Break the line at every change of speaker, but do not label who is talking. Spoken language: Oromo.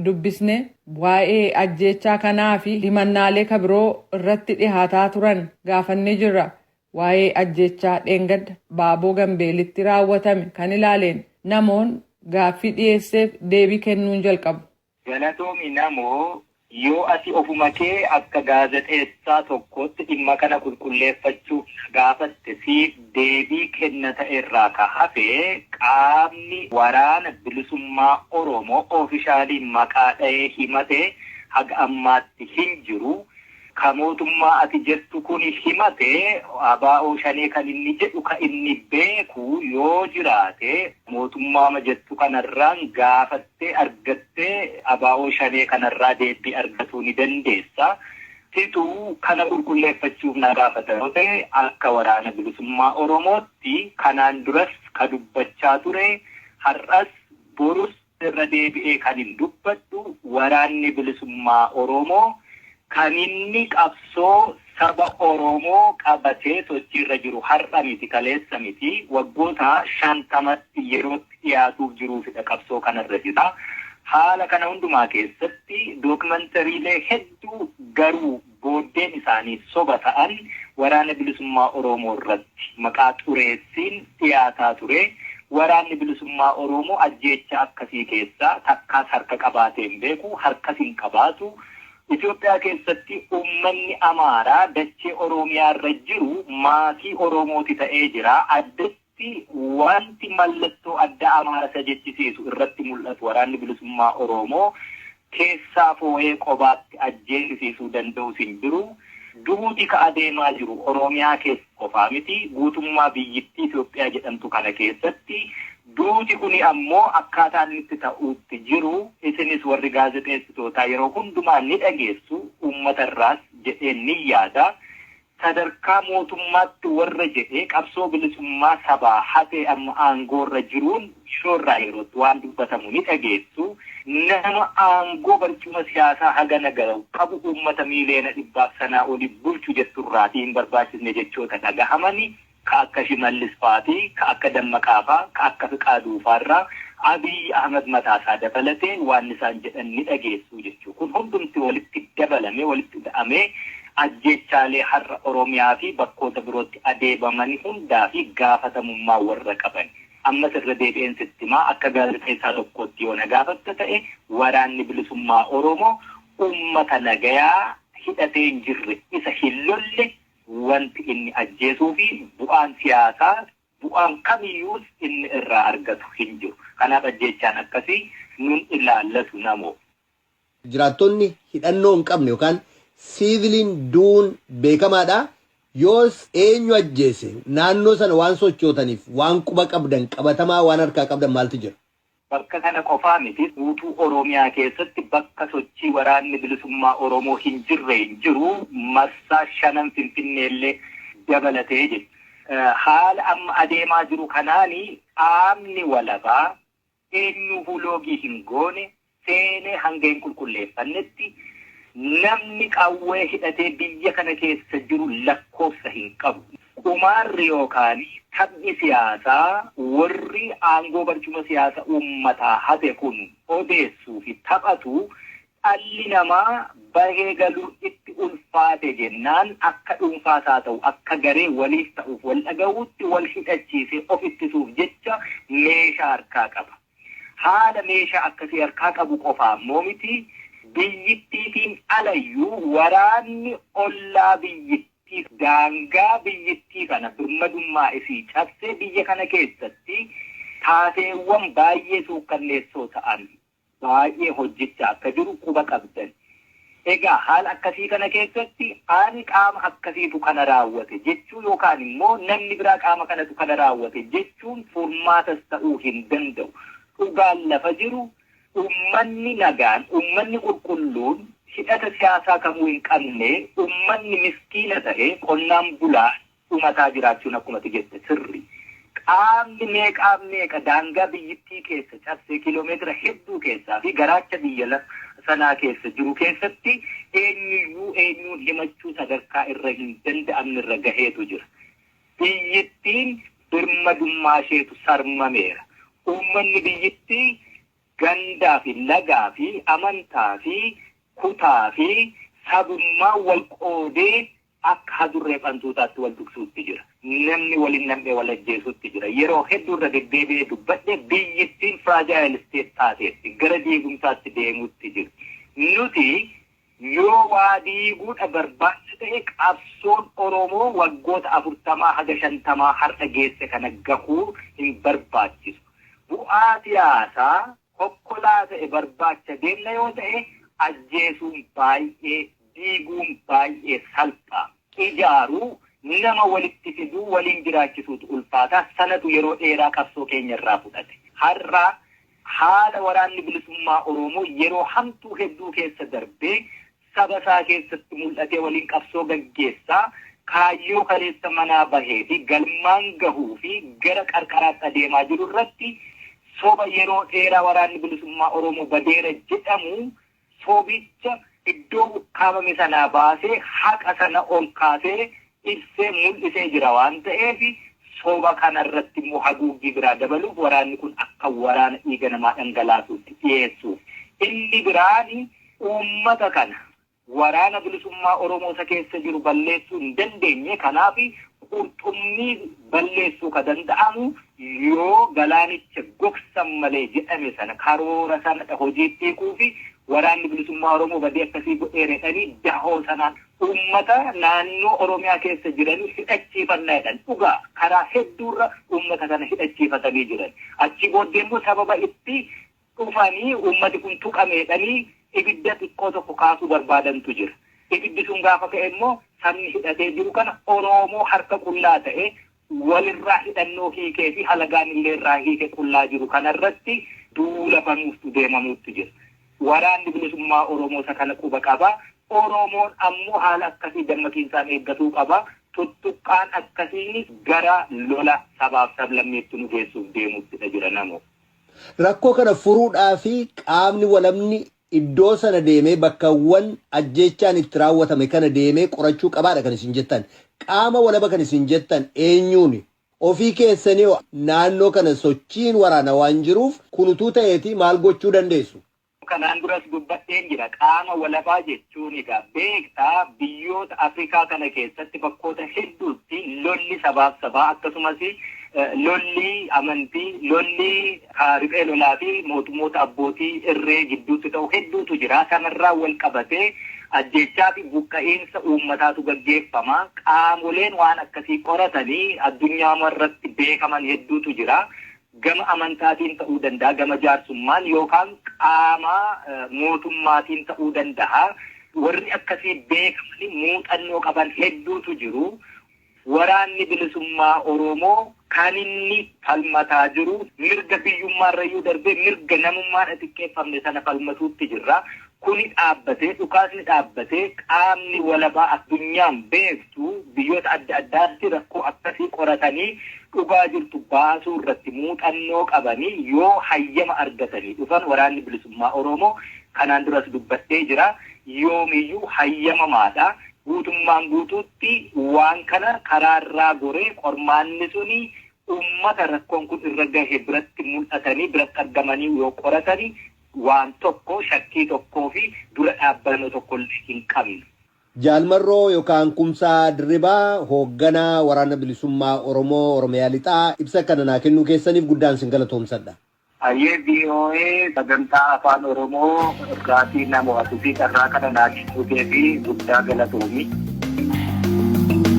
Dubbisne waa'ee ajjeechaa kanaa fi himannaalee kabiroo irratti dhihaataa turan gaafannee jirra. Waa'ee ajjeechaa dheengadda Baaboo Gambeelitti raawwatame kan ilaaleen namoon gaaffii dhiyeesseef deebii kennuun jalqabu.
Galatoomi namoo. Yoo ati ofuma kee akka gaazexeessaa tokkootti dhimma kana qulqulleeffachuuf na gaafatte siif deebii kenna ta'erraa ka hafe qaamni Waraana Bilisummaa Oromoo oofishaaliin maqaa dhahee himate haga ammaatti hin jiru. Ka mootummaa ati jettu kuni himate ABO Shanee kan inni jedhu ka inni beeku yoo jiraate mootummaama jettu kanarraan gaafattee argattee ABO Shanee kanarraa deebbii argatuu ni dandeessa. Situ kana qulqulleeffachuuf na gaafata yoo ta'e akka Waraana Bilisummaa Oromootti kanaan duras ka dubbachaa ture har'as borus irra deebi'ee kanin dubbadhu Waraanni Bilisummaa Oromoo kan inni qabsoo saba Oromoo qabatee sochiirra jiru har'a miti, kaleessa miti, waggoota 50tti yerootti dhiyaatuuf jiruufidha qabsoo kanarra jira. Haala kana hundumaa keessatti dookimantariilee hedduu garuu booddeen isaanii soba ta'an Waraana Bilisummaa Oromoo irratti maqaa xureessiin dhiyaataa ture. Waraanni Bilisummaa Oromoo ajjeechaa akkasii keessaa takkaas harka qabaatee hin beeku, harkas hin qabaatu. Itoophiyaa keessatti uummanni Amaaraa dachee Oromiyaa irra jiru maatii Oromooti ta'ee jira. Addatti wanti mallattoo adda Amaara isa jechisiisu irratti mul'atu Waraanni Bilisummaa Oromoo keessaa foo'ee qobaatti ajjeesisiisuu danda'us hin jiru. Duuti ka adeemaa jiru Oromiyaa keessa qofaa miti, guutummaa biyyittii Itoophiyaa jedhamtu kana keessatti. Duuti kuni ammoo akkaataa inni itti ta'uutti jiru isinis warri gaazexeessitootaa yeroo hundumaa ni dhageessu, uummata irraas jedheen nin yaada. Sadarkaa mootummaatti warra jedhee qabsoo bilisummaa sabaa hatee amma aangoorra jiruun shoorraa yerootti waan dubbatamu ni dhageessu. Nama aangoo barcuma siyaasaa hagana gahu qabu uummata miiliyoona dhibbaaf sanaa oli bulchu jetturraatii hin barbaachisne jechoota dhagahamani ka akka Shimallis faatii, ka akka Dammaqaa faa, ka akka Fiqaaduu faarraa Abiy Ahmad mataasaa dabalatee waan isaan jedhan ni dhageessuu jechuu. Kun hundumti walitti dabalamee, walitti ida'amee ajjeechaalee har'a Oromiyaa fi bakkoota birootti adeemamani hundaa fi gaafatamummaa warra qabani. Ammas irra deebi'een sitti himaa, akka gaazexeessaa tokkootti yoo na gaafatta ta'e Waraanni Bilisummaa Oromoo uummata nagayaa hidhatee hin jirre, isa hin lolle wanti inni ajjeesuu fi bu'aan siyaasaa bu'aan kamiyyuus inni irraa argatu hin jiru. Kanaaf ajjeechaan akkasii nun ilaallatu namoo.
Jiraattonni hidhannoo hin qabne yookaan siiviliin du'uun beekamaadha. Yoos eenyu ajjeese? Naannoo sana waan sochootaniif waan quba qabdan qabatamaa waan harkaa qabdan maaltu jira?
Bakka kana qofaa miti, guutuu Oromiyaa keessatti bakka sochii Waraanni Bilisummaa Oromoo hin jirre hin jiru, marsaa shanan Finfinneellee dabalatee jechuudha. Haala amma adeemaa jiru kanaan qaamni walabaa eenyuufuu loogii hin goone seenee hanga hin qulqulleeffannetti namni qawwee hidhatee biyya kana keessa jiru lakkoofsa hin qabu. Qumaarri yookaan taphni siyaasaa warri aangoo barcuma siyaasa uummataa hate kun odeessuu fi taphatu dhalli namaa bahee galuun itti ulfaate jennaan akka dhuunfaas haa ta'u akka garee waliif ta'uuf wal dhagahuutti wal hidhachiisee of ittisuuf jecha meeshaa harkaa qaba. Haala meeshaa akkasii harkaa qabu qofaa immoo miti, biyyittiitiin alayyuu waraanni ollaa biyyittii daangaa biyyittii kana birmadummaa isii cabsee biyya kana keessatti taateewwan baay'ee suukkanneessoo ta'an baay'ee hojjechaa akka jiru quba qabdan. Egaa haala akkasii kana keessatti ani qaama akkasiitu kana raawwate jechuu yookaan immoo namni biraa qaama kanatu kana raawwate jechuun furmaatas ta'uu hin danda'u. Dhugaan lafa jiru uummanni nagaan, uummanni qulqulluun hidhata siyaasaa kamuu hin qabne, uummanni miskiina ta'e qonnaan bulaa dhumataa jiraachuun akkuma ati jette sirri. Qaamni meeqaaf meeqa daangaa biyyittii keessa cabsee kiiloomeetira hedduu keessaa fi garaacha biyya sanaa keessa jiru keessatti eenyuyyuu eenyuun himachuu sadarkaa irra hin danda'amne irra gaheetu jira. Biyyittiin birmadummaa isheetu sarmameera. Uummanni biyyittii Gandaa fi lagaa fi amantaa fi kutaa fi sabummaa wal qoodee akka hadurree qantuutaatti wal tuqsuutti jira. Namni waliin nam'ee wal ajjeesuutti jira. Yeroo hedduu irra deddeebi'ee dubbadhe, biyyittiin fragile state taateetti gara diigumsaatti deemuutti jirti. Nuti yoo waa diiguudha barbaachisa ta'e, qabsoon Oromoo waggoota 40 haga 50 har'a geesse kana gahuu hin barbaachisu. Bu'aa siyaasaa hokkolaa ta'e barbaacha deemna yoo ta'e, ajjeesuun baay'ee, diiguun baay'ee salphaa. Ijaaruu, nama walitti fiduu, waliin jiraachisuutu ulfaataa. Sanatu yeroo dheeraa qabsoo keenya irraa fudhate. Har'a haala Waraanni Bilisummaa Oromoo yeroo hamtuu hedduu keessa darbee saba isaa keessatti mul'atee waliin qabsoo gaggeessaa kaayyoo kaleessa manaa bahee fi galmaan gahuu fi gara qarqaraatti adeemaa jiru irratti, soba yeroo dheeraa Waraanni Bilisummaa Oromoo badeera jedhamu, sobicha iddoo ukkaamame sanaa baasee, haqa sana ol kaasee ibsee mul'isee jira waan ta'eef, soba kana irratti immoo haguuggii biraa dabaluuf waraanni kun akka waraana dhiiga namaa dhangalaasuutti dhiyeessuuf. Inni biraan uummata kana, Waraana Bilisummaa Oromoo isa keessa jiru balleessuu hin dandeenye. Kanaaf qurxummii balleessuu ka danda'amu yoo galaanicha gogsan malee jedhame sana, karoora sana hojiitti hiikuu fi Waraanni Bilisummaa Oromoo badii akkasii godheera jedhanii dahoo sanaan uummata naannoo Oromiyaa keessa jiranii hidhachiifannaa jedhan. Dhugaa, karaa hedduurra uummata kana hidhachiifatanii jiran. Achi booddee immoo sababa itti dhufanii uummati kun tuqameedhanii ibidda xiqqoo tokko kaasuu barbaadantu jira. Ibiddi sun gaafa ka'e immoo sabni hidhatee jiru kana, Oromoo harka qullaa ta'e, walirraa hidhannoo hiikee fi halagaan illee irraa hiike qullaa jiru kanarratti duula banuuftu deemamuutti jira. Waraanni Bilisummaa Oromoo isa kana quba qaba. Oromoon ammoo haala akkasii dammaqiinsaan eeggatuu qaba. Tuttuqqaan akkasiinis gara lola sabaaf sablammiitti nu geessuuf deemuuttidha jira namoo.
Rakkoo kana furuudhaa fi qaamni walabni iddoo sana deemee, bakkawwan ajjeechaan itti raawwatame kana deemee qorachuu qabaadha kan isin jettan. Qaama walaba kan isin jettan eenyuuni? Ofii keessanii naannoo kana sochiin waraana waan jiruuf, kun utuu ta'eeti maal gochuu dandeessu?
Kanaan duras dubbadheen jira. Qaama walabaa jechuun egaa beektaa, biyyoota Afrikaa kana keessatti bakkoota hedduutti lolli sabaaf sabaa, akkasumas lolli amantii, lolli riphee lolaa fi mootummoota abbootii irree gidduutti ta'u hedduutu jira. Sanarraa wal qabatee ajjeechaa fi buqqa'iinsa uummataatu gaggeeffama. Qaamoleen waan akkasii qoratanii addunyaa irratti beekaman hedduutu jira. Gama amantaatiin ta'uu danda'a, gama jaarsummaan yookaan qaama mootummaatiin ta'uu danda'a. Warri akkasii beekamanii muuxannoo qaban hedduutu jiru. Waraanni Bilisummaa Oromoo kan inni falmataa jiru mirga biyyummaarrayyuu darbee mirga namummaan xiqqeeffamne sana falmatuutti jirra. Kuni dhaabbatee, dhukaasni dhaabbatee, qaamni walabaa addunyaan beektu biyyoota adda addaatti rakkoo akkasii qoratanii dhugaa jirtu baasuu irratti muuxannoo qabanii yoo hayyama argatanii dhufan, Waraanni Bilisummaa Oromoo kanaan duras dubbadhee jira. Yoomiyyuu hayyamamaadha. Guutummaan guutuutti waan kana karaarraa goree qormaanni suni uummata rakkoon kun irra gahe biratti mul'atanii, biratti argamanii yoo qoratanii, waan tokko shakkii tokkoo fi dura dhaabbannoo tokko illee hin qabnu.
Jaalmarroo yookaan Kumsaa Dirribaa, hoogganaa Waraana Bilisummaa Oromoo Oromiyaa Lixaa, ibsa kana naa kennuu keessaniif guddaan isin galatoomsadha.
Ayyee, VOA sagantaa Afaan Oromoo irraatii nama fi carraa kana naa kennuu fi guddaa galatoomi.